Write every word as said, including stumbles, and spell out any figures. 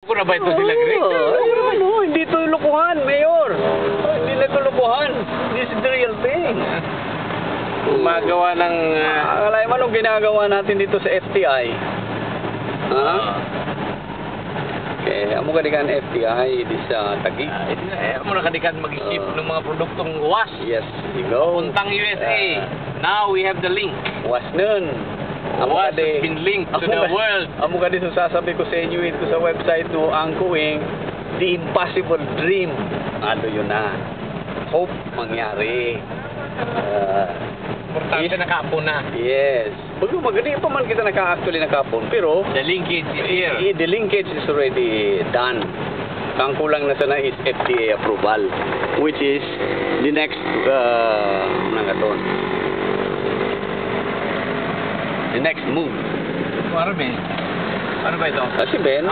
Kung na ba ito sila, Greg? Oo, ano, hindi ito lokohan, Mayor. Hindi na ito lokohan. This is the real thing. Gumagawa ng... ah, Akala mo anong ginagawa natin dito sa F T I? Ha? ah, Eh, amo ka di kan F T I, di sa Taguig. ah, ito na, eh, mura ka di kan mag-ship Ah. ng mga produktong was. Yes, ikaw. Puntang U S A. Ah. Now we have the link. Was nun. Amo Was ka di- has been linked to amo the ka- world. Amo ka di sa sasabi ko sa inyo, ito sa website no, ang kuwing, the impossible dream. Ano yun na? Hope mangyari. Ah, Importante is- na kapo na. Yes. Bago magani pa man kita naka-actually nakapon, pero The linkage is here. i- the linkage is already done. Ang kulang na sana is F T A approval, which is the next uh, nang aton. The next move. Ano ba? Ano ba ito? Kasi Ben,